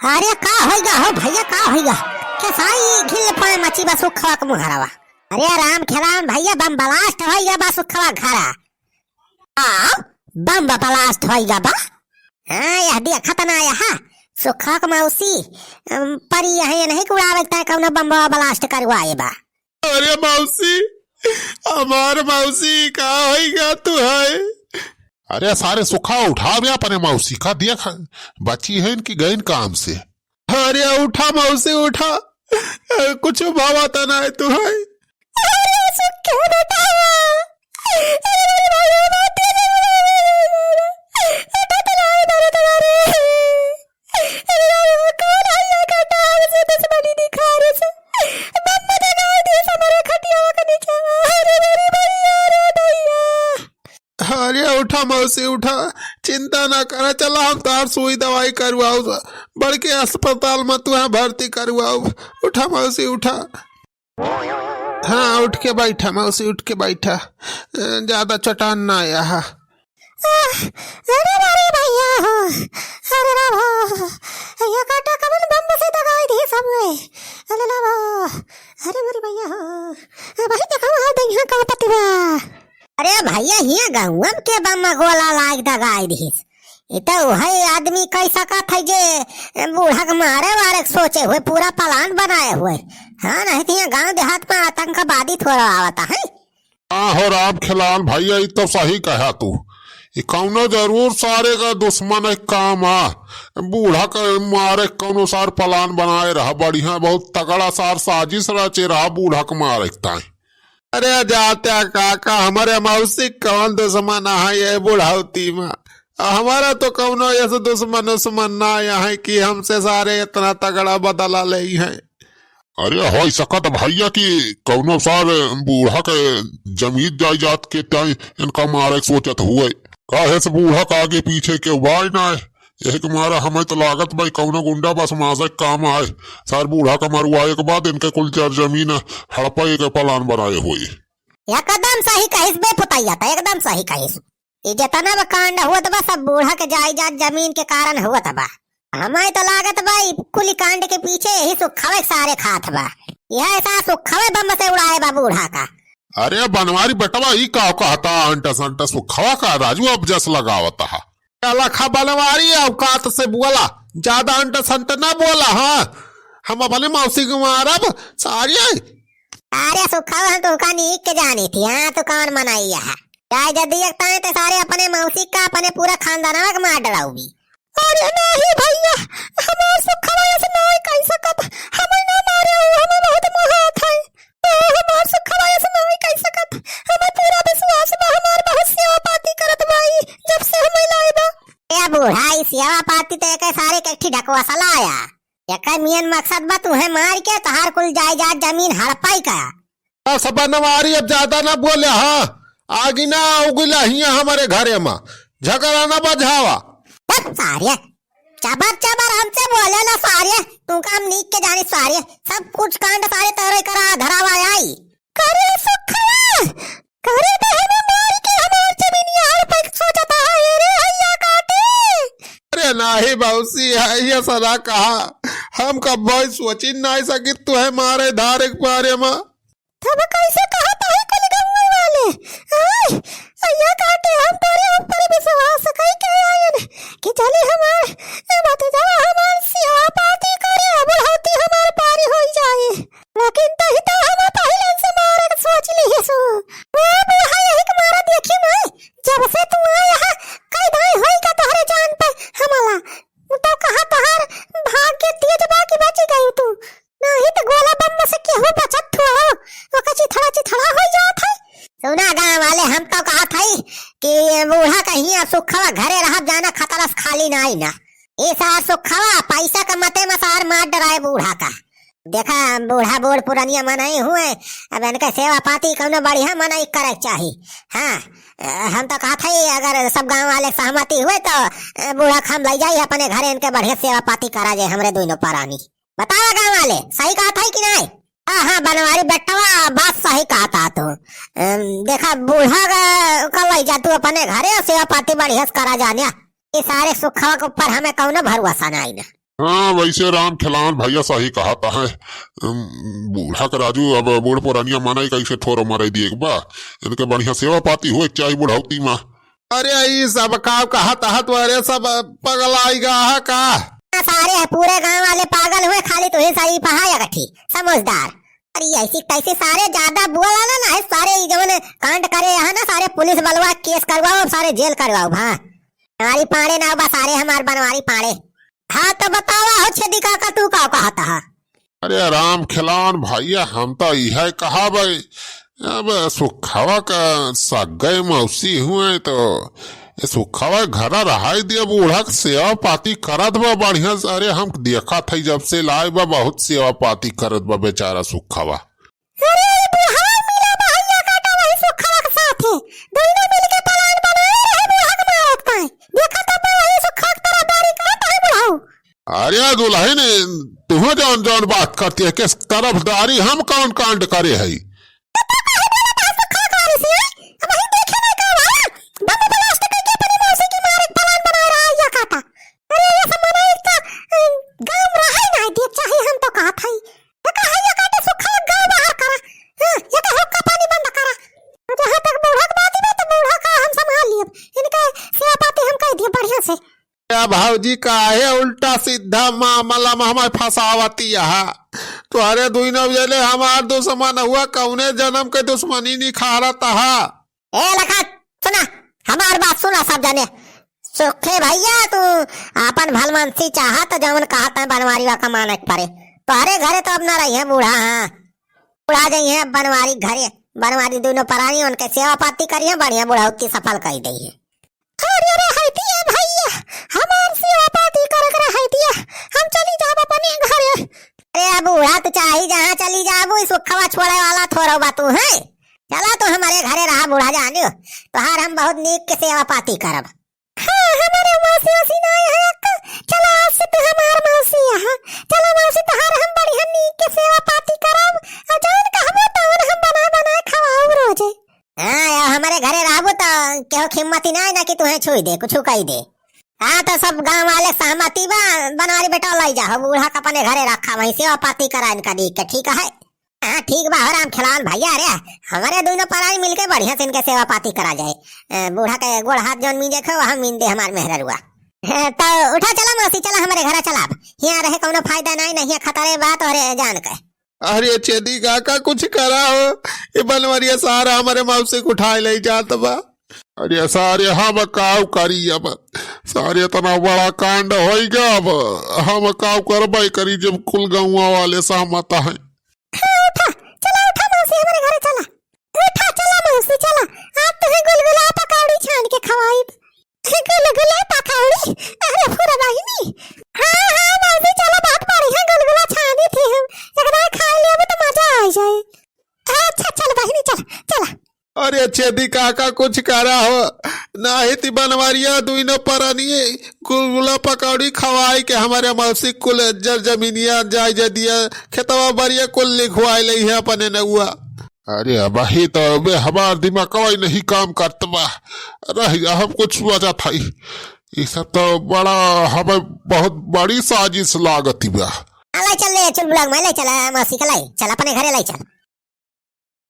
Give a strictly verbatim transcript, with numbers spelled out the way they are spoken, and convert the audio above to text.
अरे का होइगा हो भइया, का होइगा? कसाई घिल पाए मची बा सुखवा के मुहरवा। अरे राम खेलावन भइया, बम blast होइगा बा सुखवा घरा। आ, बम blast होइगा बा? हाँ, यह देखत ना आया हा। सुखवा के मौसी, अम, परी यह नहीं उड़ावे के ताई कौनो बम blast करवाए बा। अरे मौसी, हमार मौसी, का होइगा तू है? अरे सारे सुखा उठावे अपने मौसी का, देख बची है इनकी गईन काम से। अरे उठा मौसी उठा, कुछ भावा तो ना है तू है। अरे सुखा बेटा, अरे मेरे भाई, अरे तुम्हारे, अरे कौन है ये गड्ढा हमसे दुश्मनी दिखा रहे से? बम दगाई दिहिस हमारे खटिया के नीचे। अरे मेरे भैया, अरे भैया। अरे उठा मौसी उठा, चिंता ना करा, चला हम तार सुई दवाई करवाओ, बड़के अस्पताल में तुहे भर्ती करवाओ। उठा मौसी उठा। हाँ, उठ के बैठा मौसी, उठ के बैठा। अ, ज्यादा चटान ना आया हा। आह, अरे, अरे भैया हो, अरे राम हो, ये काटा कमन बम से दगाई दिहिस हमरे। अरे राम हो, अरे मेरे भैया हो, भाई देखा वहाँ दहिया का पतिवा। अरे भैया, हियाँ गहुआ के बम गोला लाग दगाई दिहिस। ई तो वही आदमी कह सकत है जे बूढ़ा के मारे वारे के सोचे हुए, पूरा plan बनाए हुए। हाँ, नहीं तो हियाँ गाँव देहात में आतंकवादी थोड़ा आवता है। हाँ हो राम खेलान भैया, ई तो सही कहा तू। ई कौनो जरूर सारे का दुश्मन के काम आ। बूढ़ा के मारे के कौनो सार plan बनाए रहा, बढ़िया बहुत तगड़ा सार साजिश रचे रहा बूढ़ा के मारे के ताई। अरे जात्या काका, हमरे मौसी कौन दुश्मन है ये बुढ़ौती में? हमारा तो कौनो ऐसे दुश्मन उस्मन ना है कि हमसे सारे इतना तगड़ा बदला ले हैं। अरे होई सकत भैया कि कौनो सार बूढ़ा के जमीन जायदाद के ताई इनका मारे के सोचत हुए। काहे से बूढ़ा का आगे पीछे के उबाय ना है। यही के मारा हमें तो लागत भाई कौनो गुंडा बस माजे के काम आए। सार बूढ़ा का मरुआए के बाद इनके कुल जर जमीन हड़पे के plan बनाए हुए। एकदम सही कहिस बे पुतैया, त एकदम सही कहिस। ई जेतना बा कांड हुवत बा, सब बूढ़ा के जायदाद जमीन के कारण हुवत बा। हमें तो लागत बा, ई कुली कांड के पीछे यही सुखवे सारे खात बा। यह ऐसा सुखवे बम से उड़ाए बा बूढ़ा का। अरे बनवारी बेटवा, ई का कहता अंटा संटा सुखवा का राजू अब जस लगावत हा। अलखा बनवारी औकात से बोला, ज्यादा अंटा संटा ना बोला, हाँ। हम अपने मौसी के मारब, सारे। अरे सुखवा, हम तुमका नीक के जानी थी, हाँ, तू कौन मनई है? चाहे जदी एक ताए ते सारे अपने मौसी का, अपने पूरा खानदानवा के मार डराउबी। अरे नाही भैया, हमार सुखवा ऐसे नाही कह सकत, हमें ना मारे, हमें बहुत मोहात है। ओ, हमार सुखवा ऐसे नाही कह सकत, हमें पूरा विश्वास बा, हमार बहुत सेवा पाती करत बाई, जब से हमें लाए बा। ए बूढ़ा, ई सेवा पाती ते के सारे के ठीक ढकवा सलाया। एकर मेन मकसद बा तुहे मार के तहार कुल जायदाद जमीन हड़पाई का। बस बनवारी, अब ज्यादा ना बोले, हाँ? आगी ना उगला हिया हमारे घरे में, झगड़ा ना बजावा। बस सारे, चबर चबर हमसे बोले ना सारे, तुमका हम नीक के जानी सारे, सब कुछ कांड सारे तोरे करा धरावा आई। करे सुखवा, करे बहने मार के हमार जमीनिया हड़पे के सोचत है रे, हैया काटे। अरे नाही बाबूसी, ये सदा कहा, हम कब्बो सोची नाही सकित तुहे मारे धारे के बारे में। तब कैसे कहत है कुल गंगई वाले? आय, हैया काटे हम तोरे ऊपर विश्वास कई के आयन कि चली हमार, ए भतीजवा हमार सेवा पाती करे, बुढ़ौती हमार पारी होई जाए। लेकिन तही तो हम पहिले से मारे के सोच लिहिसु। ओ बूढ़ा, यही के मारा देखी नहीं, जब से तू आया है, कई दाई होई का तोहरे जान पे हमला। तो कहा तोहार भाग्य तेज बा कि बची गई तू, नहीं तो गोला बम में से केहू बचत थोड़ो, ओकर चिथड़ा चिथड़ा हो जात है। सुना गाँव वाले, हम तो कहत है कि बूढ़ा कहीं अब सुखवा घरे रहब, जाना खतरा से खाली ना आई ना। ई सार सुखवा पैसा के मते में सार मार डराए बूढ़ा का। देखा, बूढ़ा बूढ़ पुरनिया मनई हुए, अब इनके सेवा पाती कौनो बढ़िया मनई करे के चाही। हाँ, अ, हम तो कहत हई, अगर सब गाँव वाले सहमति हुए तो, अ, बूढ़ा के हम लई जाई अपने घरे, इनके बढ़िया सेवा पाती करा जाए हमरे दोनों परानी। बतावा गाँव वाले, सही कहत हई कि नहीं? हाँ, हाँ, बनवारी बेटवा, बात सही कहता तू। अम, देखा, बूढ़ा का, का लई जा तू अपने घरे और सेवा पाती बढ़िया से करा जानिया। ई सारे सुखवा के ऊपर हमें कौनो भरोसा नहीं ना। हाँ, वैसे राम खेलावन भैया सही कहत है। अम, बूढ़ा के राजू, अब बूढ़ पुरानिया मनई कैसे ठोरो मरे दिए के बा। इनके बढ़िया सेवा पाती होए के चाही बुढ़ौती मा। अरे, ई सब का कहत है तू? अरे, सब पगलाई गा है का? सारे पूरे गांव वाले पागल हुए, खाली तू ही सही पहा या गठी समझदार। अरे, ऐसी तैसी सारे ज्यादा बोला ना, ना है सारे, ई जवन कांड करे है ना, सारे पुलिस बलवा केस करवाओ, सारे जेल करवाओ। हाँ, बनवारी पांड़े ना बा सारे, हमार बनवारी पांड़े। हाँ, तो बतावा हो छेदी काका, तू का कहत हा? अरे राम खेलावन भैया, हम तो यह कहा भाई, अब सुखवा का सगई मौसी हुए तो ये सुखवा घरा रहाई दिया, बूढ़ा के सेवा पाती करत बा बढ़िया से। अरे हम देखत हई जब से लाए बा, बहुत सेवा पाती करत बा बेचारा सुखवा। अरे ई बुढ़वा मिला बा हैया काटा वही सुखवा के साथे, दोनों मिलके प्लान बनाए रहे बूढ़ा के मारे के ताई। देखा तब वही सुखवा के तरफदारी करत है बुढ़ऊ। अरे दुलहिन, तुहो जौन जौन बात करती है, किस तरफदारी हम कौन कांड करे है? ए भौजी, काहे उल्टा सीधा मामला में हमें फंसावती है? तोहरे दुइनो जने हमार दुश्मन हुआ, कौने जन्म के दुश्मनी निखारत हा? ए लखा, सुना, हमार बात सुना सब जने। सुखे भैया, तू आपन भलमनसी चाहा त जवन कहत है बनवारी वा का माने के परे। तोहरे घरे तो अब ना रही है बूढ़ा, हाँ। बूढ़ा जाई है बनवारी घरे। बनवारी दुइनो परानी उनके सेवा पाती करी है, बढ़िया बुढ़ौती सफल कई दई है। अरे रे, हटिया भैया, हमार सेवा पाती करे के रहे हटिया, हम चली जाब अपने घरे। अरे बूढ़ा, तू चाही जहाँ चली जाबू, ई सुखवा छोड़े वाला थोड़ो बा तू, हैं? चला तू हमारे घरे रहा बूढ़ा, जानियो तोहार हम बहुत नीक के सेवा पाती करब। हाँ, हमारे मौसी वौसी ना है अक्का, चला आज से तू हमार मौसी है, चला मौसी तोहार हम बढ़िया नीक के सेवा पाती करब, और जौन कहबो तौन हम बना बना खवाऊ रोजे। हाँ, अब हमरे घरे रहबू त केहू के हिम्मत ही ना है ना कि तुहे छुई दे, कुछ कही दे। हाँ, तो सब गांव वाले सहमति बा, बनवारी बेटा लाई जा, हो बूढ़ा के अपने घरे रखा, वहीं सेवा पाती करा इनका दी के, ठीक है? हाँ, ठीक बा, हो राम खेलावन भैया, अरे, हमरे दुइनो परानी मिलके बढ़िया से इनके सेवा पाती करा जाए। ए, बूढ़ा के गोड़ हाथ जौन मींजे के, वहाँ मींज दे हमार मेहररुआ। ए, तो उठा चला मौसी, चला हमरे घरा चला, अब यहाँ रहे कौनो फायदा नहीं, नहीं है, खतरे बात और जान के। अरे छेदी काका, कुछ करा हो, ये बनवरिया सारा हमारे मौसी को उठाए ले जात बा। अरे सारे, हम काउ करी अब, सारे इतना बड़ा कांड होई गया, अब हम काउ करबे करी जब कुल गौवा वाले सहमत हैं। हाँ, उठा, चला उठा मौसी, हमारे घरे चला। उठा, चला मौसी, चला, आज तुहे गुलगुला पकौड़ी छान के खवाई। गुलगुला पकौड़ी? अरे फुरा बहिनी, हाँ, हाँ, मौसी, चला, बहुत बढ़िया गुलगुला छानी थी हम। एक दाई खाई लेबू तो मजा आ जाए। अच्छा, चल बहिनी, चल, चला। अरे छेदी काका, कुछ करा हो, नाही ती बनवरिया दुइनो परनिये गुलगुला पकौड़ी खवाई के हमारे मौसी कुल जर जमीनिया जाय जे दिया, खेतवा बरिया कुल लिखवाई लई है अपने नउआ। अरे अबही तो बे हमार दिमागवा ही नहीं काम करत बा। रह जा, हम कुछ सोचत हई। ई सब तो बड़ा, हमें बहुत बड़ी साजिश लागत बा। आ, लाई चल ले, चुलबुला के मैं लाई चल, आ, मौसी के लाई चल, अपने घरे लाई चल।